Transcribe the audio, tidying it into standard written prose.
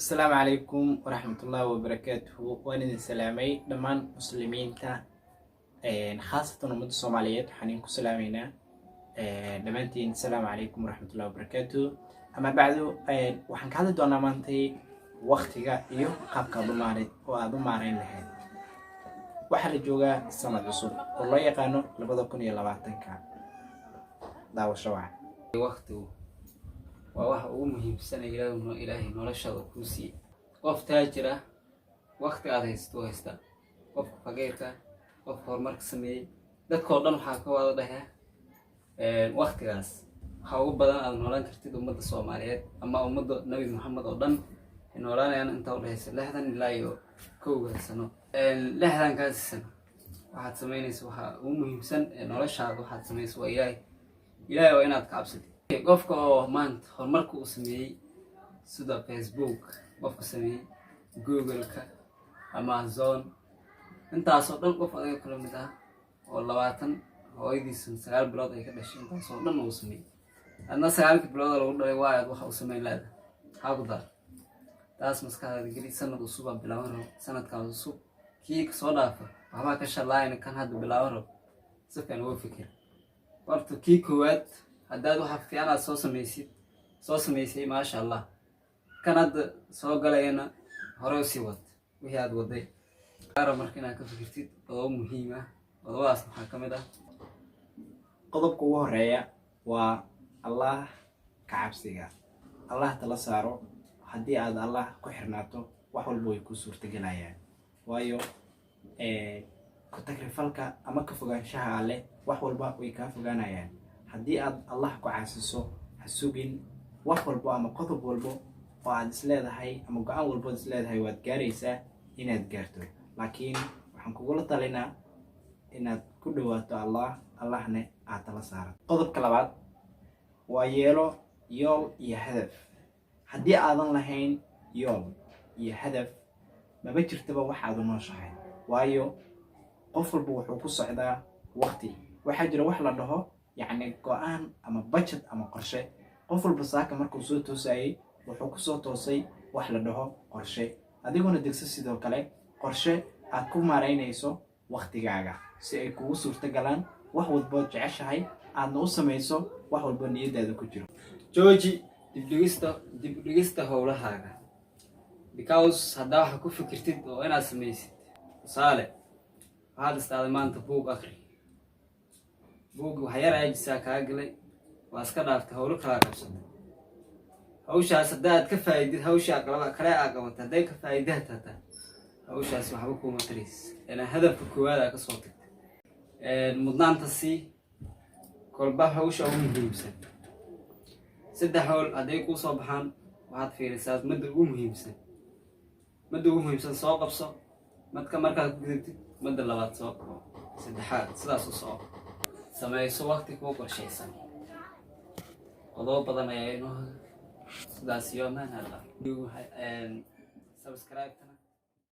Asalaamu calaykum waraxmatullaahi wabarakaatuhu. Waan idin salaamay dhammaan muslimiinta, khaasatan ummadda Soomaaliyeed. Waxaan idinku salaameynaa dhammaantiin asalaamu calaykum waraxmatullahi wabarakaatuhu. Ama bacdu, waxaan ka hadli doonaa maantay waktiga iyo qaabka aad u maare oo aada u maareyn lahayd. Waxaa la joogaa sanad cusub oo loo yaqaano 2020-ka. Daawasho wacan. Waktigu waa waxa ugu muhiimsan ee Ilaahay noloshaada kuu siiyey. Qof taajir ah wakti aad haysato u haystaa, qofka faqiirka, qofka horumarka sameeyey, dadkoo dhan waxaa ka wada dhahee waktigaas waxa ugu badan aad noolaan kartid. Ummadda Soomaaliyeed ama ummadda Nabi Maxamed oo dhan waxay noolaanayaan intaa udhexaysa 60 ilaa iyo 1 sano. 60-kaasi sano waxaad samaynaysa, waxaa ugu muhiimsan ee noloshaada waxaad samaysa waa Ilaahay. Ilaahay waa inaad ka cabsatid. Qofka oo maanta horumarka uu sameeyey, sida Facebook qofka sameeyey, Google-ka, Amazon, intaasoo dhan qof adiga kula mid ah oo 20 hooyadiisan 9 bilood ay ka dhashay, intaasoo dhan uu sameeyey, adna 9-kii bilood lagu dhalay waa aad waxa uu sameyn leedahay. Maxaa ku dar taas maskaxdaada geli. Sanad cusubaa bilaaban rabo. Sanadkaas cusub kii kasoo dhaafa waxbaa ka shalaayna, kan hadda bilaaban rabo si fiican uga fikir. Horta kii koowaad haddaad waxa fiican aad soo samaysid, soo samaysay, maasha Allah. Kan hadda soo galayana hore usii wad wixii aad waday. Gaara marka inaad ka fikirtid qodobo muhiim ah. Qodobadaas maxaa ka mid ah? Qodobka ugu horeeya waa Allah ka cabsiga. Allah tala saaro. Haddii aad Allah ku xirnaato, wax walba way kuu suurtagelayaan, waayo ku tagrifalka ama ka fogaanshaha Alleh wax walba way kaa fogaanayaan. Haddii aad Allah ku caasiso, ha sugin wax walbo ama qodob walbo oo aad isleedahay ama go-aan walbo ood isleedahay waad gaaraysaa inaad gaarto, laakiin waxaan kugula talinaa inaad ku dhawaato Allah, Allahne aad tala saarato. Qodobka labaad waa yeelo yool iyo hadaf. Haddii aadan lahayn yool iyo hadaf, maba jirtaba waxaad u nooshahay, waayo qof walba wuxuu ku socdaa waqti. Waxaa jira wax la dhaho, yacni, go-aan ama budget ama qorshe. Qof walba saaka markuu soo toosayay wuxuu kusoo toosay wax la dhaho qorshe. Adiguna degso sidoo kale qorshe aad ku maaraynayso waqtigaaga si ay kugu suurto galaan wax walbood jeceshahay, aadna u samayso wax walbo niyadaada ku jiro. Jooji dibdhigista howlahaaga, because haddaa waxa ku fikirtid oo inaad samaysid, tusaale, waxaad istaaday maanta buug akri, buug waxyar aajisaa kaa galay, waa iska dhaaftay, howlo kalaa qabsatay. Hawshaas hadda aad ka faa'idid, hawsha kale aa qabatay hadday ka faa'idaha hataa, hawshaas waxba kuuma tarays ilaa hadafka koowaad aa kasoo tagtay. Mudnaanta sii kolba hawsha ugu muhiimsan. Saddex howl hadday kuu soo baxaan, waxaad fiirisaa madda ugu muhiimsan. Madda ugu muhiimsan soo qabso. Madka markaad ku gudubtid, madda labaad soo qabo, saddexaad, sidaas u soo samayso. Waqti kuu qorshaysan. Qodobo badan ayaa inoo sidaas iyo amaan Allah. Subscribe-tana.